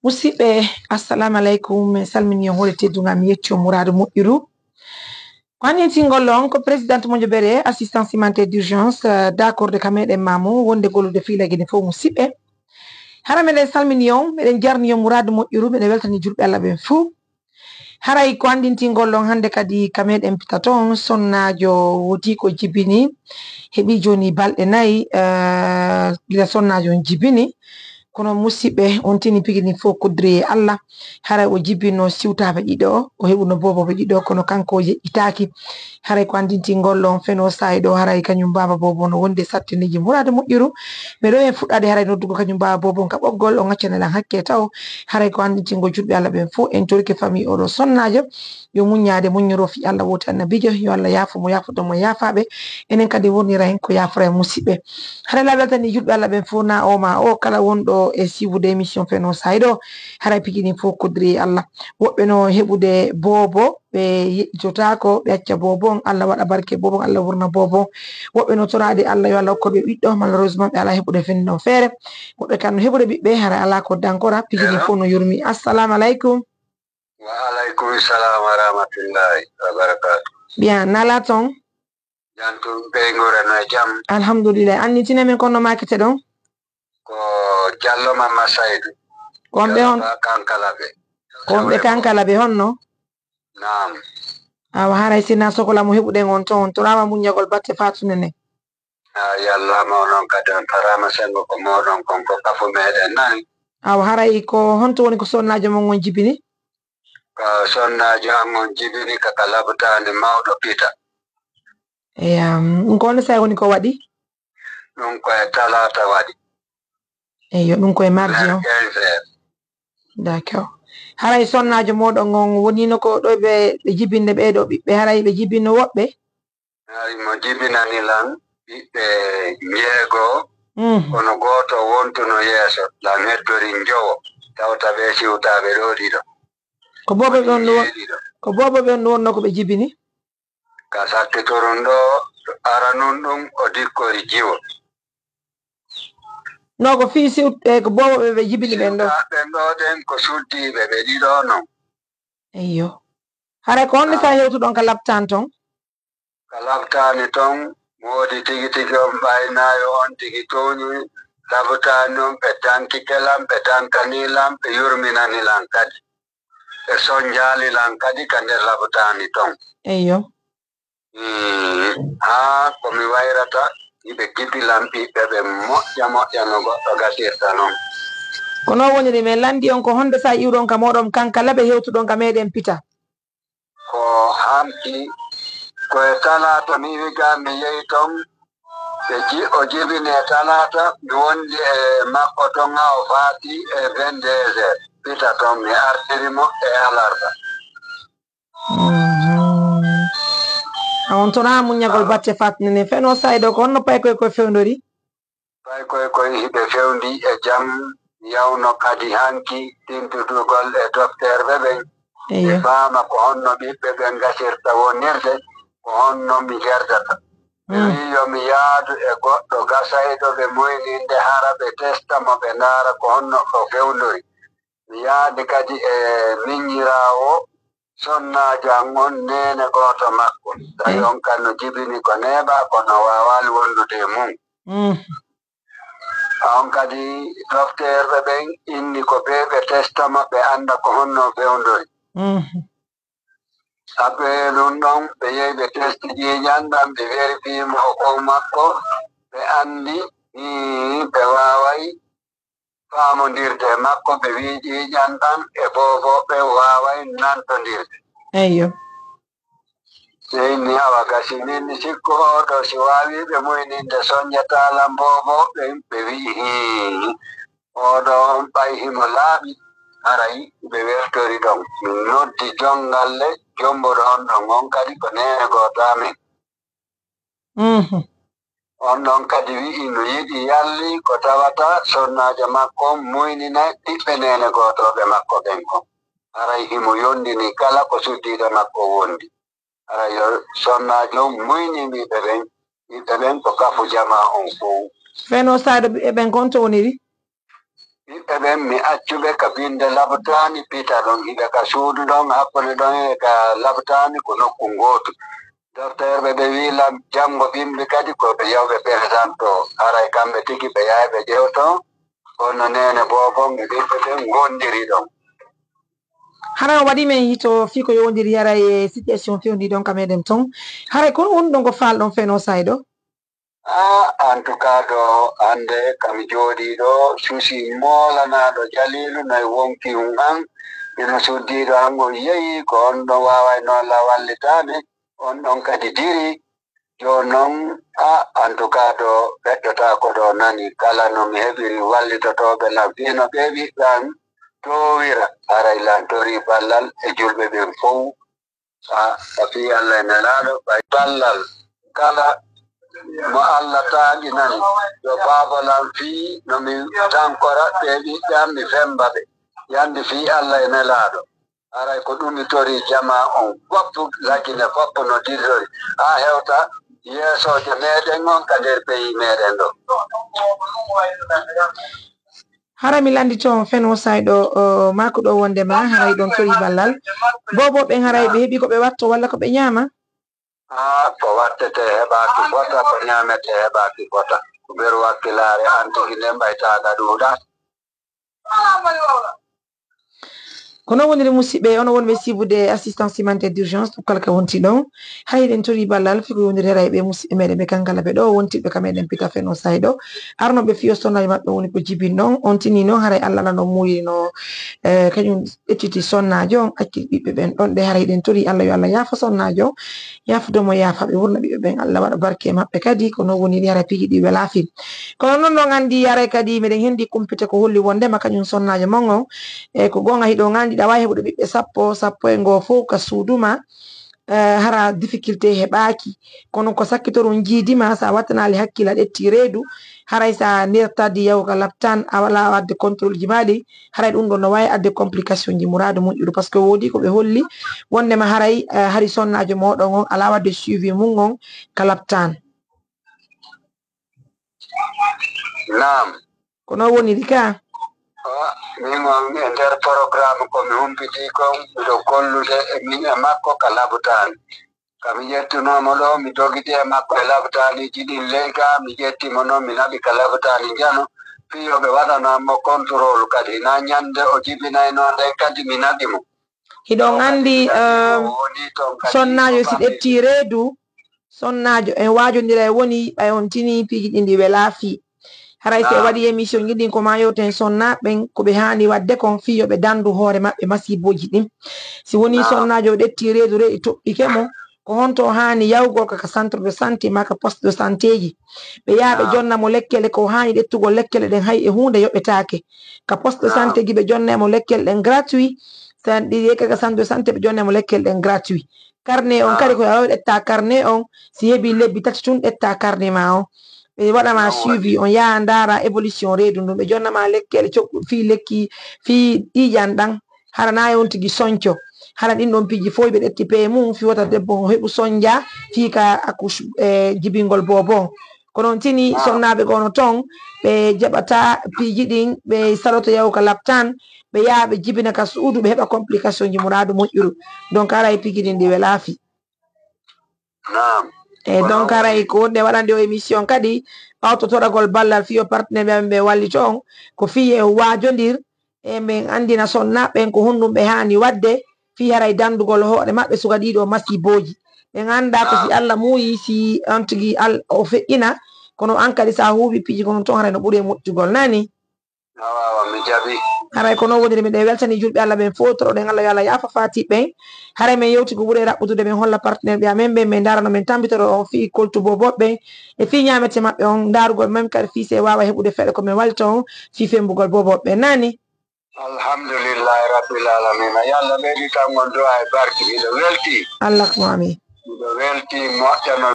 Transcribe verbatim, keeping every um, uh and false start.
Musidɓe, assalamu aleykum. Mi salmini on hoore teddungal, mi yetti on muraadu moƴƴuru. Ko anndintingol on ko présidente moƴƴo bere assistance humanitaire d'urgence, euh, d'accord de ka meɗen maamu wonde gollude fiilagine fof musidɓe. Hara meɗen salmini on, meɗen jarni on muraadu moƴƴuru, meɗen weltani julɓe Allah ɓen fof. Haray ko anndintingol on hannde kadi ka meɗen pita toon, sonnaajo woodi ko jibini, heɓi jooni balɗe nayi, eh, gila sonnaajo on jibini. Kono musidɓe, on tini pigi ni fof kuddiri e Allah. Haray o jibinno siwtaaɓe ɗiɗo, o heɓuno boobooɓe ɗiɗo, kono kanko o yeƴƴitaaki. Haray ko anndintingol on feno saa'i ɗo, haray kañum baaba boobo no wondi e sattindiiji muraadu moƴƴuru. Miɗo heen fuɗɗaade haray noddugol kañum baaba boobo on ka ɓoggol, on accana lan hakke taw. Haray ko anndintingol julɓe Allah ɓen fof, en torike famille oɗo sonnaajo. Yo muññaade muññoro fi Allah wooti annabiijo, yo Allah yaafo mo, yaafoto mo yaafaaɓe. Enen kadi wonira heen ko yaafora e musidɓe. Haray la weltani julɓe Allah ɓen fof na o ma o, kala wonɗo e suivude émission feno saa'i ɗo. Haray pigi ni fof kuddiri e Allah. Woɓɓe no heɓude boobo, ɓe yeƴƴitotaako, ɓe acca boobo on, Allah waɗa barke boobo on, Allah wurna boobo on. Woɓɓe no toraade Allah, yo Allah hokku ɓe ɓiɗɗo, malheureusement ɓe alaa heɓude fenndo feere. Woɓɓe kam no heɓude ɓiɓɓe, hara alaa ko dankora, pigi ni fof no yurmi. Assalamu aleykum. Wa aleykum salam wa rahmatullahi wa barakatuh. Bien, nala toon? Jantum ɓeynguure no e jam? Alhamdulillah. Annditine min kono makete ɗon? Ko Jallo Mamma Saydu. Ko on ɓe hon? Kankalabe. Ko on ɓe Kankalabe honno? Naam. Awa haray sina sokola mo heɓuɗen on toon, on toraama muññagol batte fatunde nde. A yallama onon kadi on toraama sengo ko moɗon kon ko kafu meɗen nani. Awa haray ko honto woni ko sonnaajo mon on jibini? Ka sonnaajo an on jibini ka ka labtaani mawɗo pita. Eyam, ɗum ko honde sa'i woni ko waɗi? Ɗum ko e talaata waɗi. Eyyo, ɗum ko e mardi o. Vers quinze heures. D'accord. Haray sonnaajo moɗon on wonino ko ɗo ɓe, ɓe jibinde ɓee ɗo ɓiɓɓe, haray ɓe jibinno woɓɓe? Haray mo jibinani lan ɓiɓɓe njeego, mhm, kono gooto wontuno yeeso, lan heddori njowo, tawta ɓe siwtaaɓe ɗo ɗiɗo. Ko boobo ɓe on ɗo won-, ko boobo ɓe on ɗo wonno ko ɓe jibini? Ka sakkitorum ɗo, aranun ɗum o dikkori jiwo. No ko fii siw-, e ko boobo ɓe, ɓe jibini ɓen ɗo? Siwtaaɓe ɓen ɗo ɗen ko suddiiɓe ɓe ɗiɗo non. Eyyo. Haray ko honde sa hewtuɗon ka labtaani ton? Ka labtaani ton, mo woodi tigi tigi on ɓaynaayo on tigi tooñi labtaani on, ɓe danki kelan, ɓe dankani lan, ɓe yurminani lan kadi. Ɓe sonjaali lan kadi ka nder labtaani ton. Eyyo. Mm, haa ko mi wayrata, hiɓe jibi lan ɓiɓɓe ɓe moƴƴa moƴƴa no goɗɗo gasirta non. Ko non woniri, min lanndi on ko honde sa iwɗon ka moɗon Kankalabe hewtuɗon ka meɗen pita? Ko hanki, ko e talaata mi wiga mi yehi ton, ɓe ji-, o jibini e talaata, mi wondi e makko ton haa o faati e vingt-deux heures. Pita ton, mi artiri mo e alarba. Mhm. A on toon haa muññagol batte fatnde nde. Feno sa'i ɗo, ko honno paykoy koy fewndori? Paykoy koy hiɓe fewndi e jam, yawno kadi hanki tintudugol e dokteerɓe ɓen. Eyyo. Ɓe faama ko honno ɓiɓɓe ɓen gasirta wonirde, ko honno mi gerdata. Ɓe, mm, wi'i yo mi yaadu e goɗɗo gasayɗo ɓe muyninde hara ɓe testa mo ɓe ndaara ko honno o fewndori. Mi yaadi kadi e miñiraawo sonnaajo an on neene gooto makko. Tawi, eh, on kan no jibini ko neeɓaa, kono waawaali wondude e mum. Mm. On kadi, dokteerɓe ɓen inni ko bee ɓe testa mo, ɓe annda ko honno fewndori. Mm. Après ɗum ɗon, ɓe yehi ɓe testi ƴiiƴan ɗan, ɓe werifii mo ko makko, ɓe anndi, hii, ɓe waaway faamondirde e makko, ɓe wi'i ƴiiƴan ɗan e booboo ɓen waaway nantondirde. Eyyo. Sey mi awa gasi, min mi sikku oo ɗoo si waawii ɓe muyninde, sonjataa lan booboo ɓen, ɓe wi'i, hii, oo ɗoo on ɓay himo laaɓi, haray ɓe weltori ɗon. Min noddi jonngalle, jombuɗo on ɗon, on kadi ko neene gooto amen. Mhm. On ɗon kadi wi'i no yiɗi yalli ko tawata sonnaajo makko on muynina ɓiɓɓe neene gootooɓe makko ɓen kon. Haray himo yondini kala ko suddiiɗo makko wondi. Haray yo sonnaajo on muynin ɓiɓɓe ɓen. Ɓiɓɓe ɓen ko kafu jamaa on fow. Feno sa'i ɗo ɓiɓɓe ɓen kon to woniri? Ɓiɓɓe ɓen mi accu ɓe ka binde labtaani pita ɗon, hiɓe ka suudu ɗon, hakkunde ɗon e ka labtaani ko nokku ngootu. Dofteerɓe ɓe wi'i lan, janngo bimbi kadi ko ɓe yaw ɓe peresanto. Haray kamɓe tigi ɓe yahay ɓe ƴewto, kono neene boobon e ɓiɓɓe ɓen ngondiri ɗon. Hara o waɗi men hito fii ko yowondiri haray e situation fewndi ɗon ka meɗen ton. Haray kono woni ɗon ko faalɗon feno sayɗo? Ah, en tout cas ɗo hannde kami jooɗii ɗo susi moolanaaɗo Jaliilu noy wonkiyum an, hino suddiiɗo an on yehi ko on ɗon waaway noon la wallitaani, on ɗon kadi diri. Jooni noon, ah, en tout cas ɗo ɓeɗɗotaako ɗo nani, kala no mi heɓiri wallitotooɓe lan fii no ɓe ɓiɓɓe an toowira, haray lan torii ballal e julɓe ɓen fow. A, a fii Alla e Nelaaɗo, ɓay ballal kala mo Alla taaƴinani, yo baabo lan fii no mi tankora ɓee ɓiɓɓe an, mi femmba ɓe. Yandi fii Alla e Nelaaɗo, haray ko ɗum mi torii jamaa on foppu, Lagine foppu no dillori, haa hewta yeesoojo meɗen on ka nder peyi meɗen ɗo. Hara mi lanndito on feno sayɗo, o, maako ɗo wonde ma haray ɗon torii ballal. Booboo ɓen haray ɓe heɓii ko ɓe watto walla ko ɓe ñaama? Haa ko wattetee heɓaaki fota, ko ñaametee heɓaaki fota. Ko beru wakkilaare an tigi nden ɓay taaga ɗuuɗa. Ko non woniri musidɓe, onon wonɓe siibude assistance humanitaire d'urgence, ɗum kala ka wonti ɗon. Hay eɗen torii ballal fii ko yowondiri hara e ɓee musidɓe meɗen ɓe kankala ɓe ɗo wontirɓe ka meɗen pita feno sayɗo. Arnooɓe fii o sonnaajo maɓɓe woni ko jibin ɗon. On tini non haray Alla lan on muuyino, eh, kañum ƴettiti sonnaajo on, acci ɓiɓɓe ɓen ɗon. Ɗe haray eɗen torii Alla yo Alla yaafo sonnaajo on, yaafude mo yaafa ɓe, wurna ɓiɓɓe ɓen, Alla waɗa barke e maɓɓe kadi. Ko non woniri hara piiji ɗi welaa fii. Kono non non anndi haray kadi meɗen hendi kumpite ko holli wondema kañum sonnaajo mon on, e ko goonga hiɗon anndi ɗa waawi heɓude ɓiɓɓe sappo, sappo e ngoo fow ka suudu ma, eh, hara difficulté heɓaaki. Kono ko sakkitoron jiidi ma, sa wattanaali hakkil a ƴetti reedu, haray sa nertadi yahu ka laptaan, a wala wadde contrôle ji ma ɗi, haray ɗum ɗon no waawi adde complication ji muraadu moƴƴuru, parce que woodi ko ɓe holli wondema haray, eh, hari sonnaajo mooɗon on alaa wadde suivi mum on ka laptaan. Naam. Ko non woniri ka? Ah, min on e nder programme ko mi humpitii kon, miɗo gollude e min e makko ka labtaan. Ka mi ƴettunoo mo ɗo, mi dogidi e makko e labtaaniiji ɗin ley ga, mi ƴetti mo non, mi naɓi ka labtaani njano, fii yo ɓe waɗanan mo contrôle kadi. Naa ñannde o jibinaynoo nden kadi mi naɓi mo. Hiɗon anndi, eh, sonnaajo si ƴetti reedu, sonnaajo en waajondira e woni ɓay on tini piiji ɗin ɗi welaa fii. Haray si en waɗi émission ji ɗin ko maa yewten sonnaaɓe ɓen ko ɓe haani waɗde kon fii yo ɓe danndu hoore maɓɓe masiibooji ɗin. Si wonii sonnaajo o ƴetti reedu reedu toɓɓike mo, ko honto o haani yahugol ka, ka centre de santé maa ka poste de santé ji. Ɓe yaha ɓe jonna mo lekkele ko haani ƴettugol lekkele ɗen hay e huunde yoɓetaake. Ka poste de santé ji ɓe jonna mo lekkele ɗen gratuit. Sa ɗi yehi ka centre de santé ɓe jonna mo lekkele ɗen gratuit. Carnet on kadi ko a wawi ƴetta carnet on, si heeɓi lebbi tati tun ƴetta carnet ma on. Ɓe waɗa ma suivi, on yaha ndaara évolution reedu ndun. Ɓe jonna ma lekkele coɓɗu fii lekki, fii ƴiiƴan ɗan. Hara na e on tigi sonco. Hara ɗin ɗon piiji fof ɓe ƴetti peye mum fii wota debbo on heɓu sonja fii ka accouche, eh, jibingol boobo on. Kono on tini sonnaaɓe goo no ton, ɓe jaɓata piiji ɗin, ɓe saloto yahu ka laptaan, ɓe yaha ɓe jibina ka suudu, ɓe heɓa complication ji muraadu moƴƴuru. Donc haray piiji ɗin ɗi welaa fii. Naam. E donc haray ko wonde waɗande o émission kadi, ɓawto toragol ballal fii yo partenaire ɓe amen ɓe wallito on, ko fii e waajondir, e men anndina sonnaaɓe ɓen ko honɗum ɓe haani waɗde fii haray danndugol hoore maɓɓe suka ɗiɗo masiibooji. Ɓen annda ko si Allah muuyi, si on tigi Al-, o feƴƴina, kono an kadi sa huuwi piiji ko non ton haray no ɓuri e moƴƴugol, nani? Awa, awa, mi jaɓi. Haray ko non woniri, miɗen weltani julɓe Allah ɓen fof, toroɗen Allah yo Allah yaafo faati ɓen. Haray men yewti ko ɓuri e raɓɓutude, men holla partenaire ɓe amen ɓen, men ndaara no men tambitoro on fii koltu boobo ɓen, e fii ñaamete maɓɓe on, ndaarugol men kadi fii si en waawa heɓude feere ko men wallita on fii femmbugol boobo ɓen, nani? Alhamdulillahi Rabbil Alamina. Yo Allah ɓeydu tan on du'a e barki. Miɗo welti. Allahumma amin. Miɗo welti moƴƴano.